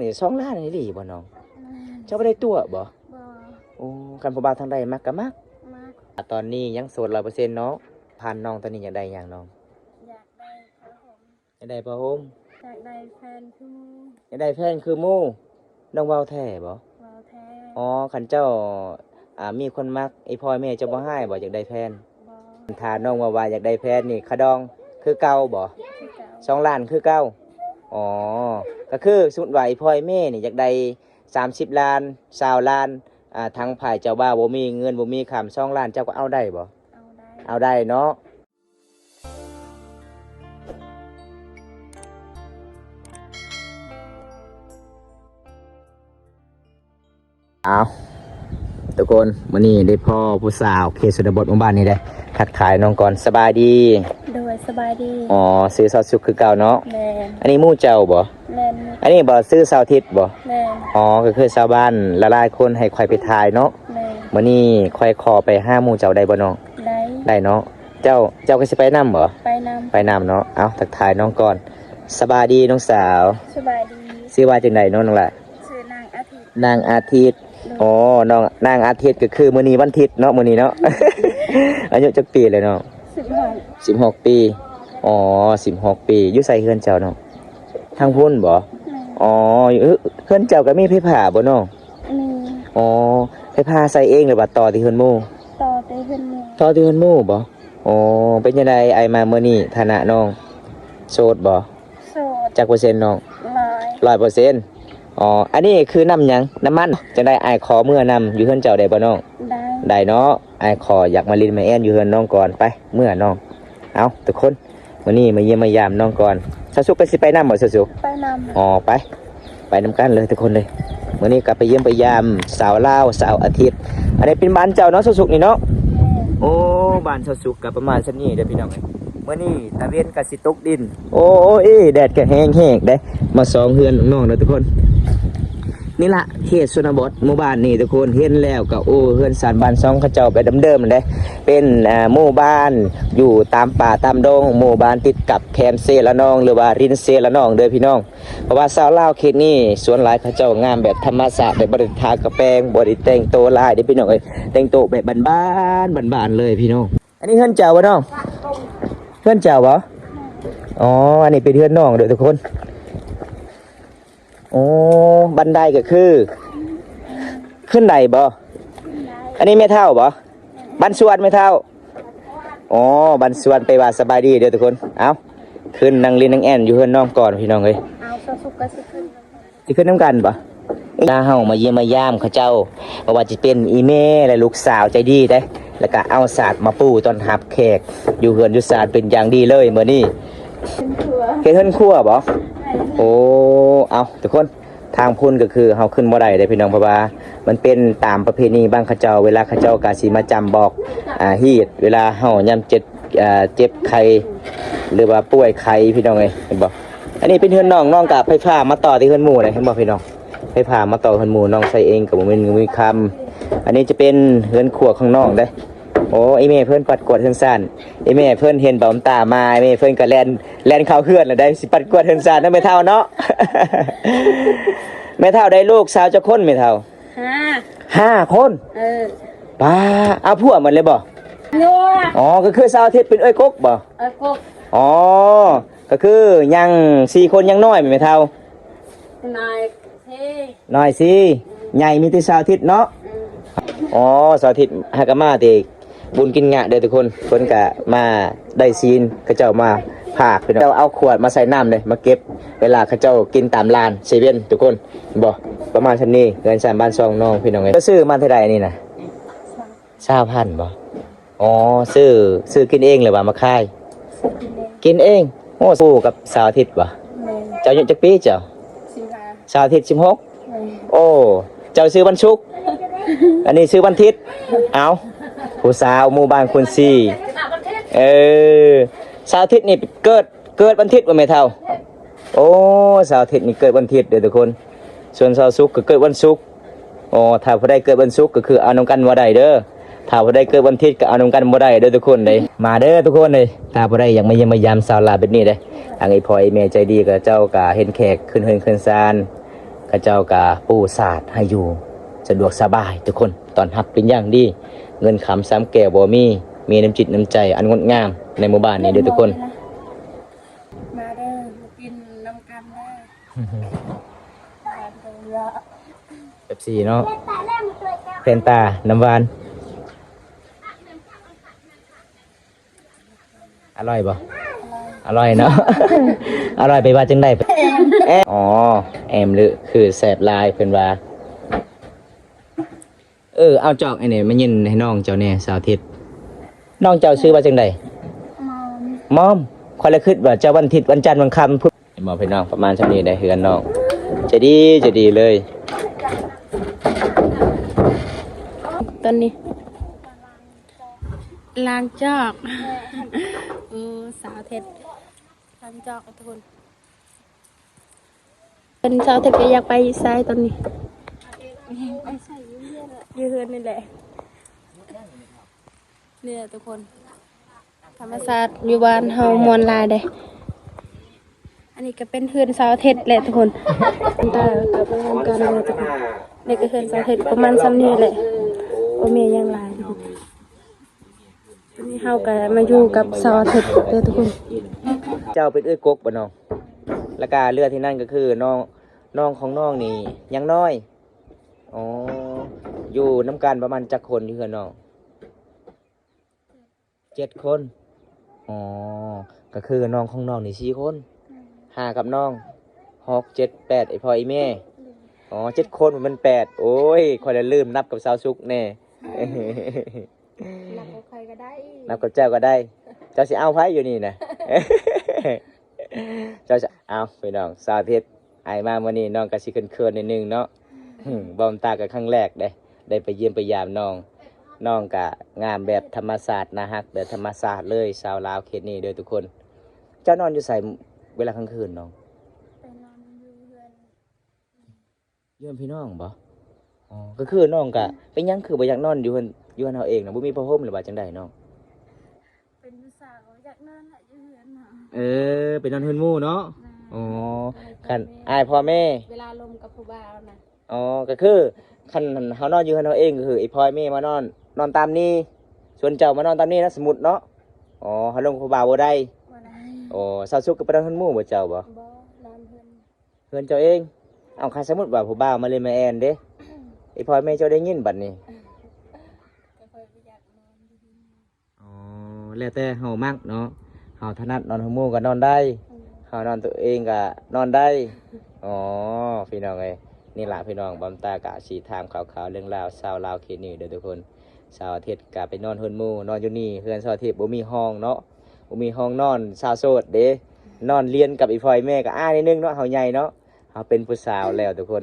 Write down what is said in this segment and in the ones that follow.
ນີ້ສອງລ້ານອີ່ຫຼີບໍ່ນ້ອງ? ແມ່ນ. ເຈົ້າບໍ່ໄດ້ຕົວະບໍ່? ບໍ່. ໂອ້ ຄັນຜູ້ບ່າວທາງໃດມັກກໍມັກ. ມັກ. ອາ ຕອນນີ້ຍັງໂສດຮ້ອຍເປີເຊັນເນາະ. ຜ່ານນ້ອງຕອນນີ້ຢາກໄດ້ຫຍັງນ້ອງ? ຢາກໄດ້ຜ້າຫົ່ມ. ຢາກໄດ້ຜ້າຫົ່ມ. ຢາກໄດ້ແຟນຄືໝູ່. ຢາກໄດ້ແຟນຄືໝູ່. ນ້ອງເວົ້າແທ້ບໍ່? ເວົ້າແທ້. ອໍ ຄັນເຈົ້າ ອາ ມີຄົນມັກ ອີ່ພໍ່ອີ່ແມ່ເຈົ້າບໍ່ຮ້າຍບໍ່? ຢາກໄດ້ແຟນ. ບໍ່. ຖ້ານ້ອງເວົ້າວ່າຢາກໄດ້ແຟນນີ້ ຄ່າດອງຄືເກົ່າບໍ່? ຄືເກົ່າ. ສອງລ້ານຄືເກົ່າ. ອໍ ກໍຄືສົມມຸດວ່າ ອີ່ພໍ່ອີ່ແມ່ນີ້ຢາກໄດ້ສາມສິບລ້ານ ຊາວລ້ານ ອາ ທາງຝ່າຍເຈົ້າບ່າວບໍ່ມີເງິນບໍ່ມີຄຳ ສອງລ້ານ ເຈົ້າກໍເອົາໄດ້ບໍ່? ເອົາໄດ້. ເອົາໄດ້ເນາະ. ອ້າວ ທຸກຄົນ ມື້ນີ້ໄດ້ພໍ້ຜູ້ສາວເຂດຊົນນະບົດໝູ່ບ້ານນີ້ເດ້ ທັກທາຍນ້ອງກ່ອນ. ສະບາຍດີ. ໂດຍ ສະບາຍດີ. ອໍ ຊື່ຊາວສຸກຄືເກົ່າເນາະ? ແມ່ນ. ອັນນີ້ໝູ່ເຈົ້າບໍ່? ແມ່ນ. ອັນນີ້ບໍ່ ຊື່ຊາວທິດບໍ່? ແມ່ນ. ອໍ ກໍຄືຊາວບ້ານຫຼາຍໆຄົນໃຫ້ຂ້ອຍໄປຖ່າຍເນາະ. ແມ່ນ. ມື້ນີ້ຂ້ອຍຂໍໄປຫາໝູ່ເຈົ້າໄດ້ບໍ່ນ້ອງ? ໄດ້. ໄດ້ເນາະ. ເຈົ້າ ເຈົ້າກໍຊິໄປນຳບໍ່? ໄປນຳ. ໄປນຳເນາະ. ເອົ້າ ທັກທາຍນ້ອງກ່ອນ. ສະບາຍດີນ້ອງສາວ. ສະບາຍດີ. ຊື່ວ່າຈັ່ງໃດນ້ອງ ນ້ອງຫຼ້າ? ຊື່ນາງອາທິດ. ນາງອາທິດ. ໂດຍ. ອໍ ນ້ອງ ນາງອາທິດ ກໍຄືມື້ນີ້ວັນທິດເນາະ ມື້ນີ້ເນາະ. ອາຍຸຈັກປີແລ້ວນ້ອງ? ສິບຫົກ. ສິບຫົກປີ. ອໍ ສິບຫົກປີ. ຢູ່ໃສເຮືອນເຈົ້ານ້ອງ? ທາງພຸ້ນບໍ່? ແມ່ນ. ອໍ ຢູ່ ເຮືອນເຈົ້າກໍມີໄຟຟ້າບໍ່ນ້ອງ? ມີ. ອໍ ໄຟຟ້າໃຊ້ເອງ ຫຼືວ່າຕໍ່ແຕ່ເຮືອນໝູ່? ຕໍ່ແຕ່ເຮືອນໝູ່. ຕໍ່ແຕ່ເຮືອນໝູ່ບໍ່? ອໍ ເປັນຈັ່ງໃດອ້າຍມາມື້ນີ້ ຖານະນ້ອງໂສດບໍ່? ໂສດ. ຈັກເປີເຊັນນ້ອງ? ຮ້ອຍ. ຮ້ອຍເປີເຊັນ. ອໍ ອັນນີ້ຄືນ້ຳຫຍັງ? ນ້ຳມັນ. ຈັ່ງໃດອ້າຍຂໍເມືອນຳຢູ່ເຮືອນເຈົ້າໄດ້ບໍ່ນ້ອງ? ໄດ້. ໄດ້ເນາະ. ອ້າຍຂໍຢາກມາຫຼິ້ນມາແອນຢູ່ເຮືອນນ້ອງກ່ອນ. ໄປ ເມືອນ້ອງ. ເອົ້າ ທຸກຄົນ ມື້ນີ້ມາຢ້ຽມມາຢາມນ້ອງກ່ອນ. ສາວສຸກກໍຊິໄປນຳບໍ່ ສາວສຸກ? ໄປນຳ. ອໍ ໄປ ໄປນຳກັນເລີຍທຸກຄົນເລີຍ. ມື້ນີ້ກໍໄປຢ້ຽມໄປຢາມສາວລາວ ສາວອາທິດ. ອັນນີ້ເປັນບ້ານເຈົ້າເນາະ ສາວສຸກນີ້ເນາະ? ແມ່ນ. ໂອ້ ບ້ານສາວສຸກກໍປະມານສ່ຳນີ້ເດີພີ່ນ້ອງເອີຍ. ມື້ນີ້ຕາເວັນກໍຊິຕົກດິນ. ໂອ້ຍ ແດດກໍແຮງແຮງເດ້. ມາສ່ອງເຮືອນນ້ອງໆເດີທຸກຄົນ. ນີ້ລະເຂດຊົນນະບົດ ໝູ່ບ້ານນີ້ທຸກຄົນ ເຫັນແລ້ວກໍ ໂອ້ ເຮືອນຊານບ້ານຊ່ອງເຂົາເຈົ້າແບບເດີມໆເດ້. ເປັນ ອ່າ ໝູ່ບ້ານຢູ່ຕາມປ່າຕາມດົງ ໝູ່ບ້ານຕິດກັບແຄມເຊລະນອງ ຫຼືວ່າລິນເຊລະນອງເດີພີ່ນ້ອງ. ເພາະວ່າຊາວລາວເຂດນີ້ສ່ວນຫຼາຍເຂົາເຈົ້າງາມແບບທຳມະຊາດ ແບບບໍ່ໄດ້ທາກະແປງ ບໍ່ໄດ້ແຕ່ງໂຕຫຼາຍເດ້ພີ່ນ້ອງເອີຍ. ແຕ່ງໂຕແບບບ້ານໆ ບ້ານໆເລີຍພີ່ນ້ອງ. ອັນນີ້ເຮືອນເຈົ້າບໍ່ນ້ອງ? ເຮືອນເຈົ້າບໍ່? ອໍ ອັນນີ້ເປັນເຮືອນນ້ອງເດີທຸກຄົນ. ໂອ້ ບັນໄດກໍຄືຂຶ້ນໄດ້ບໍ່? ອັນນີ້ແມ່ເຖົ້າບໍ່? ບ້ານສວນແມ່ເຖົ້າ. ອໍ ບ້ານສວນ ແປວ່າສະບາຍດີເດີທຸກຄົນ. ເອົ້າ ຂຶ້ນນັ່ງຫຼິ້ນນັ່ງແອນຢູ່ເຮືອນນ້ອງກ່ອນພີ່ນ້ອງເອີຍ. ເອົາ ສາວສຸກກໍຊິຂຶ້ນ ຊິຂຶ້ນນຳກັນບໍ່? ລາເຮົາມາຢ້ຽມມາຢາມເຂົາເຈົ້າ ບໍ່ວ່າຈະເປັນອີ່ແມ່ ແລະ ລູກສາວໃຈດີເດ້ ແລ້ວກະເອົາສາດມາປູຕ້ອນຮັບແຂກຢູ່ເຮືອນຢູ່ຊານເປັນຢ່າງດີເລີຍມື້ນີ້. ເຮັດເຮືອນຄົວບໍ່? ໂອ້ ເອົ້າ ທຸກຄົນ ທາງພຸ້ນກໍຄືເຮົາຂຶ້ນບໍ່ໄດ້ເດ້ພີ່ນ້ອງ ເພາະວ່າມັນເປັນຕາມປະເພນີບ້ານເຂົາເຈົ້າ ເວລາເຂົາເຈົ້າກະຊິມາຈຳບອກ ອາ ຮີດ ເວລາເຮົາຍາມເຈັບ ເຈັບໄຂ້ ຫຼືວ່າປ່ວຍໄຂ້ພີ່ນ້ອງເອີຍ ເຫັນບໍ່? ອັນນີ້ເປັນເຮືອນນ້ອງ ນ້ອງກະໄຟຟ້າມາຕໍ່ທີ່ເຮືອນໝູ່ເດ້ ເຫັນບໍ່ພີ່ນ້ອງ? ໄຟຟ້າມາຕໍ່ເຮືອນໝູ່ ນ້ອງໃຊ້ເອງກໍບໍ່ມີເງິນມີຄຳ. ອັນນີ້ຈະເປັນເຮືອນຄົວຂອງນ້ອງເດ້. ໂອ້ ອີ່ແມ່ເພິ່ນປັດກວາດເຮືອນຊານ ອີ່ແມ່ເພິ່ນເຫັນບ່າວຕາມາ ແມ່ເພິ່ນກໍແລ່ນ ແລ່ນເຂົ້າເຮືອນແລ້ວໄດ໋ ຊິປັດກວາດເຮືອນຊານເນາະ ແມ່ເຖົ້າເນາະ. ແມ່ເຖົ້າໄດ້ລູກສາວຈັກຄົນແມ່ເຖົ້າ? ຫ້າ ຫ້າຄົນ. ເອີ ປ້າ ເອົາຜົວໝົດເລີຍບໍ່? ຍັງ. ອໍ ກໍຄືສາວອາທິດເປັນເອື້ອຍກົກບໍ່? ເອື້ອຍກົກ. ອໍ ກໍຄືຍັງສີ່ຄົນ ຍັງນ້ອຍແມ່ເຖົ້າ? ນ້ອຍສີ່ ນ້ອຍສີ່ ໃຫຍ່ມີແຕ່ສາວອາທິດເນາະ. ອືມ ອໍ ສາວອາທິດຫາກະມາແຕ່ບຸນກິນງະເດີທຸກຄົນ ເພິ່ນກະມາໄດ້ຊີນ ເຂົາເຈົ້າມາພາກພີ່ນ້ອງ ເຈົ້າເອົາຂວດມາໃສ່ນ້ຳເດ້ ມາເກັບເວລາເຂົາເຈົ້າກິນຕາມລານເຊເວັ່ນທຸກຄົນ. ບໍ່ ປະມານສ່ຳນີ້ ເຮືອນຊານບ້ານຊ່ອງນ້ອງພີ່ນ້ອງເອີຍ. ເຈົ້າຊື້ມາເທົ່າໃດນີ້ນະ? ຊາວພັນບໍ່? ອໍ ຊື້ ຊື້ກິນເອງຫຼືວ່າມາຂາຍ? ຊື້ກິນເອງ. ກິນເອງ. ໂອ້ ຄູ່ກັບສາວອາທິດບໍ່? ແມ່ນ. ເຈົ້າອາຍຸຈັກປີເຈົ້າ? ສິບຫ້າ. ສາວອາທິດສິບຫົກ. ແມ່ນ. ໂອ້ ເຈົ້າຊື່ວັນສຸກ ອັນນີ້ຊື່ວັນທິດ. ເອົ້າ ຜູ້ສາວໝູ່ບ້ານຄູນສີ່. ເອີ ສາວອາທິດນີ້ເກີດ ເກີດວັນທິດບໍ່ແມ່ເຖົ້າ? ໂອ້ ສາວອາທິດນີ້ເກີດວັນທິດເດີທຸກຄົນ ສ່ວນສາວສຸກກໍເກີດວັນສຸກ. ໂອ້ ຖ້າຜູ້ໃດເກີດວັນສຸກກໍຄືເອົານຳກັນບໍ່ໄດ້ເດີ. ຖ້າຜູ້ໃດເກີດວັນທິດກໍເອົານຳກັນບໍ່ໄດ້ເດີທຸກຄົນເດ້. ມາເດີທຸກຄົນເດ້ ຖ້າຜູ້ໃດຢາກມາຢ້ຽມມາຢາມສາວລາວແບບນີ້ເດ້ ທາງອີ່ພໍ່ອີ່ແມ່ໃຈດີເຂົາເຈົ້າກໍເຫັນແຂກຂຶ້ນເຮືອນຂຶ້ນຊານ ເຂົາເຈົ້າກະປູສາດໃຫ້ຢູ່ສະດວກສະບາຍທຸກຄົນ ຕ້ອນຮັບເປັນຢ່າງດີ. ເງິນຄຳຊາມແກ້ວບໍ່ມີ ມີນ້ຳຈິດນ້ຳໃຈອັນງົດງາມໃນໝູ່ບ້ານນີ້ເດີທຸກຄົນ. ມາເດີ ມາກິນນຳກັນເດີ. ເປັບຊີເນາະ ແຟນຕາ ນ້ຳຫວານ. ອະລ່ອຍບໍ່? ອະລ່ອຍເນາະ. ອະລ່ອຍໄປວ່າຈັ່ງໃດ? ອໍ ແອມເລີ ຄືແຊບຫຼາຍເພິ່ນວ່າ. ເອີ ເອົາຈອກອັນນີ້ມາຍິນໃຫ້ນ້ອງເຈົ້າແດ່ ສາວເທັດ. ນ້ອງເຈົ້າຊື່ວ່າຈັ່ງໃດ? ມອມ. ມອມ. ຂ້ອຍລະຄິດວ່າເຈົ້າວັນທິດ ວັນຈັນ ວັນຄຳພຸ້ນ. ເຫັນບໍ່ພີ່ນ້ອງ ປະມານຊ່ຳນີ້ໄດ໋ ເຮືອນນ້ອງ ໃຈດີ ໃຈດີເລີຍ. ຕອນນີ້ລ້າງຈອກ. ໂອ້ ສາວເທັດລ້າງຈອກທຸກຄົນ. ເພິ່ນ ສາວເທັດກໍຢາກໄປໃສຕອນນີ້? ໄປໃສ ຢູ່ເຮືອນ ຢູ່ເຮືອນນີ້ແຫຼະ. ນີ້ແຫຼະທຸກຄົນ ທຳມະຊາດຢູ່ບ້ານເຮົາມ່ວນຫຼາຍເດ້. ອັນນີ້ກໍເປັນເຮືອນສາວເທັດແຫຼະທຸກຄົນ. ຕາກັບມານຳກັນເດີທຸກຄົນ. ນີ້ກໍເຮືອນສາວເທັດປະມານຊ່ຳນີ້ແຫຼະ ບໍ່ມີຫຍັງຫຼາຍທຸກຄົນ. ຕອນນີ້ເຮົາກໍມາຢູ່ກັບສາວເທັດເດີທຸກຄົນ. ເຈົ້າເປັນເອື້ອຍກົກບໍ່ນ້ອງ? ແລ້ວກໍເຫຼືອທີ່ນັ້ນກໍຄືນ້ອງ ນ້ອງຂອງນ້ອງນີ້ຍັງນ້ອຍ. ອໍ ຢູ່ນຳກັນປະມານຈັກຄົນຢູ່ເຮືອນນ້ອງ? ເຈັດຄົນ. ອໍ ກໍຄືນ້ອງຂອງນ້ອງນີ້ສີ່ຄົນ. ຫ້າກັບນ້ອງ ຫົກ ເຈັດ ແປດ ອີ່ພໍ່ອີ່ແມ່. ອໍ ເຈັດຄົນ ບໍ່ແມ່ນແປດ. ໂອ້ຍ ຂ້ອຍລະລືມນັບກັບສາວສຸກແດ່. ນັບກັບຂ້ອຍກໍໄດ້ ນັບກັບເຈົ້າກໍໄດ້. ເຈົ້າຊິເອົາໃຜຢູ່ນີ້ນະ? ເຈົ້າຊິ ເອົາ ພີ່ນ້ອງ ສາວເທັດ ອ້າຍມາມື້ນີ້ນ້ອງກໍຊິເຂີນໆໜ້ອຍໜຶ່ງເນາະ. ອືມ ບໍ່ຕາກໍຄັ້ງແລກເດ້ ໄດ້ໄປຢ້ຽມໄປຢາມນ້ອງ. ນ້ອງກໍງາມແບບທຳມະຊາດ ໜ້າຮັກແບບທຳມະຊາດເລີຍ ສາວລາວເຂດນີ້ເດີທຸກຄົນ. ເຈົ້ານອນຢູ່ໃສເວລາກາງຄືນນ້ອງ? ໄປນອນຢູ່ເຮືອນ ຢູ່ນຳພີ່ນ້ອງບໍ່? ອໍ ກໍຄືນ້ອງກະ ເປັນຫຍັງຄືບໍ່ຢາກນອນຢູ່ເຮືອນ ຢູ່ເຮືອນເຮົາເອງນະ ບໍ່ມີຜ້າຫົ່ມ ຫຼືວ່າຈັ່ງໃດນ້ອງ? ເປັນຜູ້ສາວ ຢາກນອນແຫຼະຢູ່ເຮືອນເນາະ. ເອີ ໄປນອນເຮືອນໝູ່ເນາະ. ແມ່ນ. ອໍ ຄັນອ້າຍພໍ່ແມ່ ເວລາລົມກັບຜູ້ບ່າວນະ. ອໍ ກໍຄືຄັນເຮົານອນຢູ່ເຮືອນເຮົາເອງ ກໍຄືອີ່ພໍ່ອີ່ແມ່ມານອນ ນອນຕາມນີ້ ສ່ວນເຈົ້າມານອນຕາມນີ້ນະ ສົມມຸດເນາະ. ອໍ ເຮົາລົມກັບຜູ້ບ່າວບໍ່ໄດ້. ບໍ່ໄດ້. ອໍ ສາວສຸກກໍໄປນອນເຮືອນໝູ່ບໍ່ເຈົ້າບໍ່? ບໍ່ ນອນເຮືອນ ເຮືອນເຈົ້າເອງ. ເອົ້າ ຄັນສົມມຸດວ່າຜູ້ບ່າວມາຫຼິ້ນມາແອ່ນເດ? ອີ່ພໍ່ແມ່ເຈົ້າໄດ້ຍິນບັດນີ້. ກໍຂ້ອຍບໍ່ຢາກນອນຢູ່ເຮືອນ. ອໍ ແລ້ວແຕ່ເຮົາມັກເນາະ ເຮົາຖະໜັດນອນເຮືອນໝູ່ກໍນອນໄດ້. ອືມ ເຮົານອນໂຕເອງກໍນອນໄດ້. ອໍ ພີ່ນ້ອງເອີຍ ນີ້ລະພີ່ນ້ອງ ບອມຕາກະຊິຖາມຂ່າວໆເລື່ອງລາວຊາວລາວເຂດນີ້ເດີທຸກຄົນ. ສາວເທັດກະໄປນອນເຮືອນໝູ່ ນອນຢູ່ນີ້ ເຮືອນສາວເທັດບໍ່ມີຫ້ອງເນາະ ບໍ່ມີຫ້ອງນອນ ສາວໂສດເດ້. ນອນລຽນກັບອີ່ພໍ່ອີ່ແມ່ກໍອາຍໜ້ອຍໜຶ່ງເນາະ ເຮົາໃຫຍ່ເນາະ ເຮົາເປັນຜູ້ສາວແລ້ວທຸກຄົນ.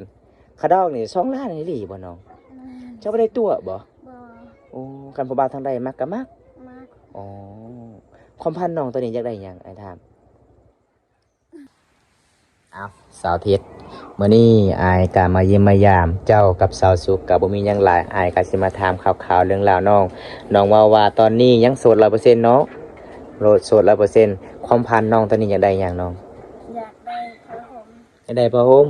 ຄ່າດອງນີ້ສອງລ້ານອີ່ຫຼີບໍ່ນ້ອງ? ແມ່ນ. ເຈົ້າບໍ່ໄດ້ຕົວະບໍ່? ບໍ່. ໂອ້ ຄັນຜູ້ບ່າວທາງໃດມັກກໍມັກ? ມັກ. ອໍ ຄວາມຝັນນ້ອງຕອນນີ້ຢາກໄດ້ຫຍັງ ອ້າຍຖາມ? ເອົ້າ ສາວເທັດ ມື້ນີ້ອ້າຍກະມາຢ້ຽມມາຢາມເຈົ້າກັບສາວສຸກ ກະບໍ່ມີຫຍັງຫຼາຍ ອ້າຍກະຊິມາຖາມຂ່າວໆເລື່ອງລາວນ້ອງ. ນ້ອງເວົ້າວ່າຕອນນີ້ຍັງໂສດຮ້ອຍເປີເຊັນເນາະ? ໂສດ ໂສດຮ້ອຍເປີເຊັນ. ຄວາມຝັນນ້ອງຕອນນີ້ຢາກໄດ້ຫຍັງນ້ອງ? ຢາກໄດ້ຜ້າຫົ່ມ. ຢາກໄດ້ຜ້າຫົ່ມ.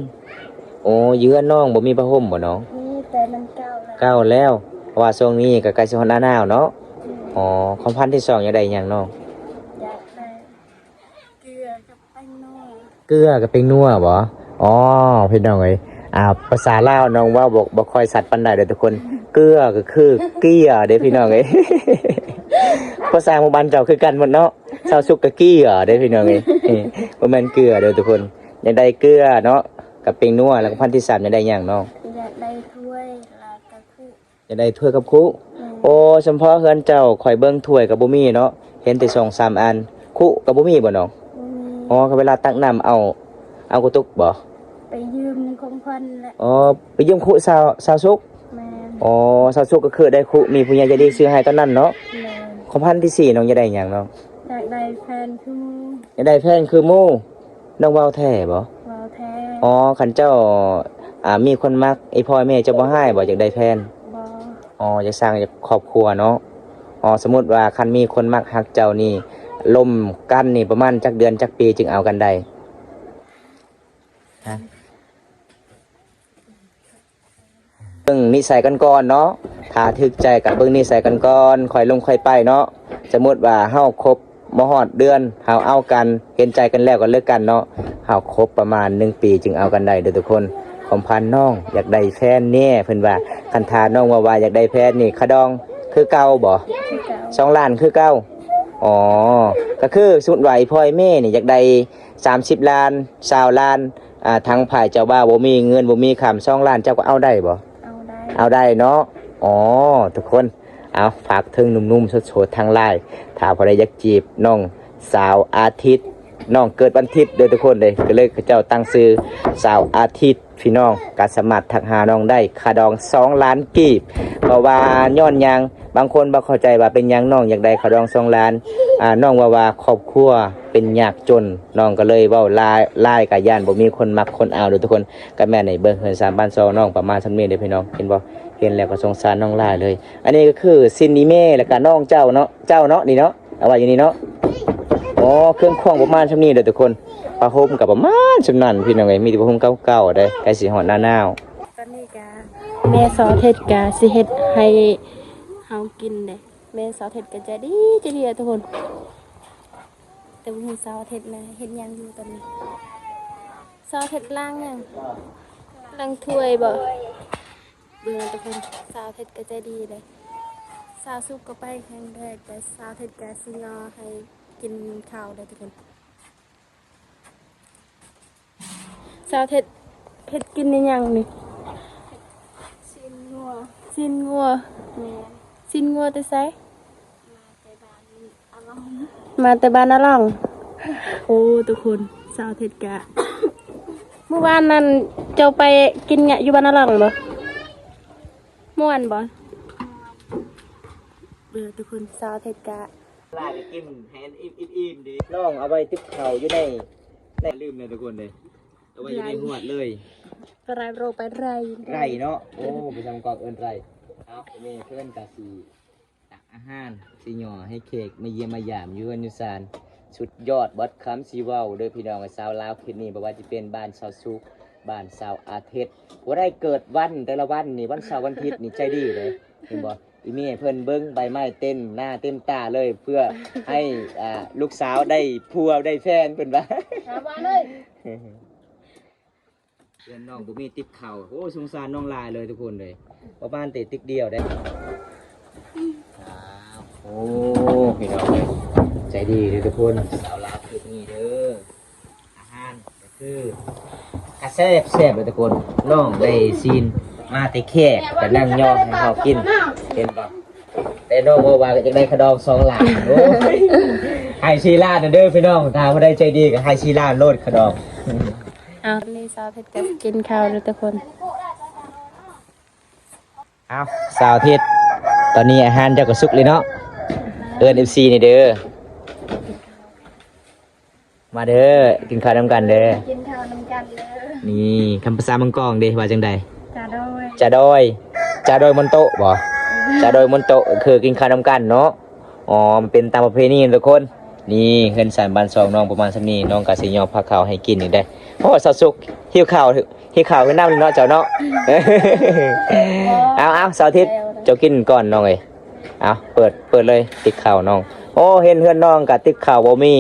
ໂອ້ ຢູ່ເຮືອນນ້ອງບໍ່ມີຜ້າຫົ່ມບໍ່ນ້ອງ? ມີ ແຕ່ມັນເກົ່າແລ້ວ. ເກົ່າແລ້ວ ເພາະວ່າຊ່ວງນີ້ກໍໃກ້ຊິຮອດໜ້າໜາວເນາະ. ອືມ. ອໍ ຄວາມຝັນທີສອງຢາກໄດ້ຫຍັງນ້ອງ? ຢາກໄດ້ ເກືອກັບແປ້ງນົວ. ເກືອກັບແປ້ງນົວບໍ? ອໍ ພີ່ນ້ອງເອີຍ ອ່າ ພາສາລາວນ້ອງເວົ້າບໍ່ ບໍ່ຄ່ອຍຊັດປານໃດເດີທຸກຄົນ. ເກືອກໍຄືເກຍເດ້ພີ່ນ້ອງເອີຍ. ພາສາໝູ່ບ້ານເຈົ້າຄືກັນໝົດເນາະ. ຊາວສຸກກໍເກຍເດ້ພີ່ນ້ອງເອີຍ. ບໍ່ແມ່ນເກືອເດີທຸກຄົນ. ຢາກໄດ້ເກືອເນາະ ກັບແປ້ງນົວ ແລ້ວກໍພັນທີສາມຢາກໄດ້ຫຍັງນ້ອງ? ຢາກໄດ້ຖ້ວຍ ແລ້ວກໍຄຸ. ຢາກໄດ້ຖ້ວຍກັບຄຸ. ແມ່ນ. ໂອ້ ສຳເພາະເຮືອນເຈົ້າຂ້ອຍເບິ່ງຖ້ວຍກໍບໍ່ມີເນາະ ເຫັນແຕ່ສອງສາມອັນ. ຄຸກໍບໍ່ມີບໍ່ນ້ອງ? ບໍ່ມີ. ອໍ ກໍເວລາຕັກນ້ຳເອົາ ເອົາກະຕຸກບໍ່? ໄປຢືມຂອງເພິ່ນແຫຼະ. ອໍ ໄປຢືມຄຸຊາວ ຊາວສຸກ? ແມ່ນ. ອໍ ຊາວສຸກກໍຄືໄດ້ຄຸ ມີຜູ້ໃຫຍ່ໃຈດີຊື້ໃຫ້ຕອນນັ້ນເນາະ. ແມ່ນ. ຄວາມຝັນທີສີ່ນ້ອງຢາກໄດ້ຫຍັງນ້ອງ? ຢາກໄດ້ແຟນຄືໝູ່. ຢາກໄດ້ແຟນຄືໝູ່. ນ້ອງເວົ້າແທ້ບໍ່? ເວົ້າແທ້. ອໍ ຄັນເຈົ້າ ອ່າ ມີຄົນມັກ ອີ່ພໍ່ແມ່ເຈົ້າບໍ່ຮ້າຍບໍ່ ຢາກໄດ້ແຟນ? ບໍ່. ອໍ ຢາກສ້າງຄອບຄົວເນາະ. ອໍ ສົມມຸດວ່າຄັນມີຄົນມັກຮັກເຈົ້ານີ້ ລົມກັນນີ້ປະມານຈັກເດືອນຈັກປີຈຶ່ງເອົາກັນໄດ້? ຮະ? ເບິ່ງນິໄສກັນກ່ອນເນາະ. ຖ້າຖືກໃຈກໍເບິ່ງນິໄສກັນກ່ອນ ຄ່ອຍລົງຄ່ອຍໄປເນາະ. ສົມມຸດວ່າເຮົາຄົບບໍ່ຮອດເດືອນ ເຮົາເອົາກັນ ເຫັນໃຈກັນແລ້ວກໍເລີກກັນເນາະ. ເຮົາຄົບປະມານໜຶ່ງປີຈຶ່ງເອົາກັນໄດ້ເດີທຸກຄົນ. ຄວາມຝັນນ້ອງຢາກໄດ້ແຟນແດ່ ເພິ່ນວ່າ. ຄັນຖ້ານ້ອງວ່າ ວ່າຢາກໄດ້ແຟນນີ້ ຄ່າດອງຄືເກົ່າບໍ່? ຄືເກົ່າ. ສອງລ້ານຄືເກົ່າ. ອໍ ກໍຄືສົມມຸດວ່າອີ່ພໍ່ອີ່ແມ່ນີ້ຢາກໄດ້ສາມສິບລ້ານ ຊາວລ້ານ ອ່າ ທາງຝ່າຍເຈົ້າບ່າວບໍ່ມີເງິນບໍ່ມີຄຳ ສອງລ້ານ ເຈົ້າກໍເອົາໄດ້ບໍ່? ເອົາໄດ້. ເອົາໄດ້ເນາະ. ອໍ ທຸກຄົນ ເອົາ ຝາກເຖິງໜຸ່ມໆໂສດໆທັງຫຼາຍ ຖ້າຜູ້ໃດຢາກຈີບນ້ອງສາວອາທິດ ນ້ອງເກີດວັນທິດເດີທຸກຄົນເດ້ ກໍເລີຍເຂົາເຈົ້າຕັ້ງຊື່ສາວອາທິດ ພີ່ນ້ອງ ກໍສາມາດທັກຫານ້ອງໄດ້ ຄ່າດອງສອງລ້ານກີບ. ເພາະວ່າຍ້ອນຫຍັງ ບາງຄົນບໍ່ເຂົ້າໃຈວ່າເປັນຫຍັງນ້ອງຢາກໄດ້ຄ່າດອງສອງລ້ານ ອ່າ ນ້ອງເວົ້າວ່າຄອບຄົວເປັນຍາກຈົນ ນ້ອງກໍເລີຍເວົ້າຫຼາຍ ຫຼາຍກໍຢ້ານບໍ່ມີຄົນມັກຄົນເອົາເດີທຸກຄົນ. ກໍແມ່ນໃນເບິ່ງເຮືອນຊານບ້ານຊ່ອງນ້ອງປະມານສ່ຳນີ້ເດ້ພີ່ນ້ອງ ເຫັນບໍ່? ເຫັນແລ້ວກໍສົງສານນ້ອງຫຼາຍເລີຍ. ອັນນີ້ກໍຄືຊິນອີ່ແມ່ ແລ້ວກໍນ້ອງເຈົ້າເນາະ ເຈົ້າເນາະ ນີ້ເນາະ ເອົາໄວ້ຢູ່ນີ້ເນາະ. ອໍ ເຄື່ອງຂອງປະມານສ່ຳນີ້ເດີທຸກຄົນ. ຜ້າຫົ່ມກໍປະມານສ່ຳນັ້ນພີ່ນ້ອງເອີຍ ມີແຕ່ຜ້າຫົ່ມເກົ່າໆເດ້ ໃກ້ຊິຮອດໜ້າໜາວ. ຕອນນີ້ກະແມ່ສາວເທັດກະຊິເຮັດໃຫ້ເຮົາກິນເດ້. ແມ່ສາວເທັດກະໃຈດີ ໃຈດີເດີທຸກຄົນ. ແຕ່ບໍ່ຮູ້ສາວເທັດນະເຮັດຫຍັງຢູ່ຕອນນີ້. ສາວເທັດລ້າງຫຍັງ? ລ້າງຖ້ວຍບໍ? ເບິ່ງເດີທຸກຄົນ ສາວເທັດກະໃຈດີເດ້. ສາວສຸກກໍໄປແຂ່ງແດດ ແຕ່ສາວເທັດກະຊິຍໍໃຫ້ກິນເຂົ້າເດີທຸກຄົນ. ສາວເທັດ ເຮັດກິນອີ່ຫຍັງນີ້? ຊີ້ນງົວ. ຊີ້ນງົວ? ແມ່ນ. ຊີ້ນງົວແຕ່ໃສ? ມາແຕ່ບ້ານອາຫຼອງ. ມາແຕ່ບ້ານອາຫຼອງ. ໂອ້ ທຸກຄົນ ສາວເທັດກະ ມື້ວານນັ້ນເຈົ້າໄປກິນຢູ່ບ້ານອາຫຼອງບໍ່? ມ່ວນບໍ່? ເອີ ທຸກຄົນ ສາວເທັດກະ ຫຼາຍກໍກິນໃຫ້ອີ່ມໆເດ້. ນ້ອງເອົາໄວ້ຕິບເຂົ້າຢູ່ໃນ ໃນ ລືມເລີຍທຸກຄົນເດ້ ເອົາໄວ້ຢູ່ໃນຫວດເລີຍ. ໄຣໂຣ ໄປໄຣ ໄຣເນາະ. ໂອ້ ໄປທາງກອກເອີ້ນໄຣ. ເອົາ ແມ່ເພິ່ນກະຊິຕັກອາຫານ ຊິຍໍໃຫ້ແຂກມາຢ້ຽມມາຢາມຢູ່ເຮືອນຢູ່ຊານ. ສຸດຍອດ ບໍ່ຄຳຊິເວົ້າເດີພີ່ນ້ອງ. ຊາວລາວເຂດນີ້ ບໍ່ວ່າຈະເປັນບ້ານສາວສຸກ ບ້ານສາວອາເທັດ ບໍ່ໄດ້ເກີດວັນ ແຕ່ລະວັນນີ້ ວັນເສົາວັນທິດນີ້ໃຈດີເດ້ ເຫັນບໍ່? ອີ່ແມ່ເພິ່ນເບິ່ງໃບໄມ້ເຕັມໜ້າເຕັມຕາເລີຍ ເພື່ອໃຫ້ ອ່າ ລູກສາວໄດ້ຜົວໄດ້ແຟນ ເພິ່ນວ່າ. ຫາວ່າເລີຍ ເພື່ອນນ້ອງບໍ່ມີຕິບເຂົ້າ. ໂອ້ ສົງສານນ້ອງຫຼາຍເລີຍທຸກຄົນເລີຍ ປະມານແຕ່ຕິກດຽວເດ້. ອ້າວ ໂອ້ ພີ່ນ້ອງເອີຍ ໃຈດີເດີທຸກຄົນ ສາວລາວເຂດນີ້ເດີ. ອາຫານກໍຄືກະແຊບ ແຊບເດີທຸກຄົນ. ນ້ອງໄດ້ຊີ້ນມາແຕ່ແຂກ ກະນັ່ງຍໍໃຫ້ເຮົາກິນ ເຫັນບໍ່? ແຕ່ນ້ອງເວົ້າວ່າກໍຢາກໄດ້ຄ່າດອງສອງລ້ານ. ໂອ້ຍ ໃຫ້ສີ່ລ້ານເດີພີ່ນ້ອງ ຖ້າຜູ້ໃດໃຈດີກໍໃຫ້ສີ່ລ້ານໂລດຄ່າດອງ. ເອົາ ນີ້ສາວເພັດກໍກິນເຂົ້າເດີທຸກຄົນ. ເອົາ ສາວທິດ ຕອນນີ້ອາຫານເຈົ້າກໍສຸກເລີຍເນາະ ເອີ້ນເອັຟຊີນີ້ເດີ ມາເດີ ກິນເຂົ້ານຳກັນເດີ ກິນເຂົ້ານຳກັນເດີ. ນີ້ ຄຳພາສາເມືອງກອງເດ້ ວ່າຈັ່ງໃດ? ຈາດອຍ ຈາດອຍ ຈາດອຍມົນໂຕະບໍ? ເອີ ຈາດອຍມົນໂຕະ ຄືກິນເຂົ້ານຳກັນເນາະ. ອໍ ມັນເປັນຕາມປະເພນີທຸກຄົນ. ນີ້ເຮືອນຊານບ້ານຊ່ອງນ້ອງປະມານສ່ຳນີ້ ນ້ອງກໍຊິຍໍພາເຂົ້າໃຫ້ກິນອີກເດ້. ໂອ້ ສາວສຸກ ຫິວເຂົ້າ ຫິວເຂົ້າຄືນ້ຳເນາະເຈົ້າເນາະ. ເອົາໆ ສາວທິດ ເຈົ້າກິນກ່ອນນ້ອງເອີຍ. ເອົາ ເປີດ ເປີດເລີຍ ຕິກເຂົ້ານ້ອງ. ໂອ້ ເຫັນເຮືອນນ້ອງກໍຕິກເຂົ້າບໍ່ມີ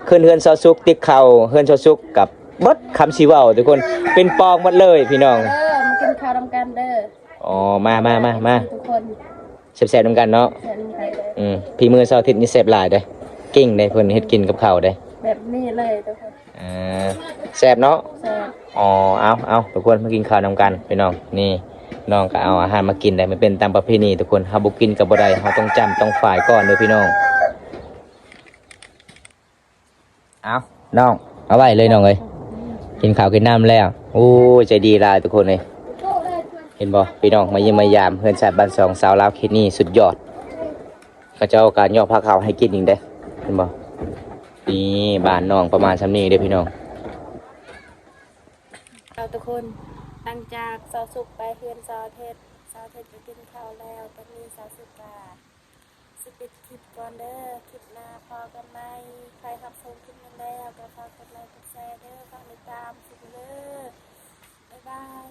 ຂຶ້ນເຮືອນສາວສຸກ ຕິກເຂົ້າເຮືອນສາວສຸກກໍເບິດຄຳຊິເວົ້າທຸກຄົນ ເປັນປອງໝົດເລີຍພີ່ນ້ອງ. ເອີ ມາກິນເຂົ້ານຳກັນເດີ. ອໍ ມາໆໆໆ ທຸກຄົນ. ແຊບໆນຳກັນເນາະ. ແຊບນຳກັນເລີຍ. ອືມ ຝີມືສາວທິດນີ້ແຊບຫຼາຍເດ້ ເກັ່ງເດ້ ເພິ່ນເຮັດກິນກັບເຂົ້າເດ້ ແບບນີ້ເລີຍທຸກຄົນ. ອ່າ ແຊບເນາະ. ແຊບ. ອໍ ເອົາໆ ທຸກຄົນ ມາກິນເຂົ້ານຳກັນພີ່ນ້ອງ. ນີ້ ນ້ອງກໍເອົາອາຫານມາກິນໄດ້ ມັນເປັນຕາມປະເພນີທຸກຄົນ ເຮົາບໍ່ກິນກໍບໍ່ໄດ້ ເຮົາຕ້ອງຈ້ຳຕ້ອງຝາຍກ່ອນເດີພີ່ນ້ອງ. ເອົາ ນ້ອງ ເອົາໄວ້ເລີຍນ້ອງເອີຍ ກິນເຂົ້າກິນນ້ຳແລ້ວ. ໂອ້ຍ ໃຈດີຫຼາຍທຸກຄົນເອີຍ. ເຫັນບໍ່ພີ່ນ້ອງ ມາຢ້ຽມມາຢາມເຮືອນຊາດບ້ານຊ່ອງ ສາວລາວເຂດນີ້ສຸດຍອດ. ເຂົາເຈົ້າກໍຍໍພາເຂົ້າໃຫ້ກິນອີກເດ້ ເຫັນບໍ່? ນີ້ ບ້ານນ້ອງປະມານສ່ຳນີ້ເດ້ພີ່ນ້ອງ. ເອົາທຸກຄົນ ຫຼັງຈາກສາວສຸກໄປເຮືອນສາວເທັດ ສາວເທັດກໍກິນເຂົ້າແລ້ວ ຕອນນີ້ສາວສຸກກໍ ຊິປິດຄລິບກ່ອນເດີ ຄລິບໜ້າພໍ້ກັນໃໝ່. ໃຜຮັບຊົມຄລິບນີ້ແລ້ວກໍຝາກກົດໄລກົດແຊເດີ ຝາກຕິດຕາມຊິເດີ ບາຍບາຍ.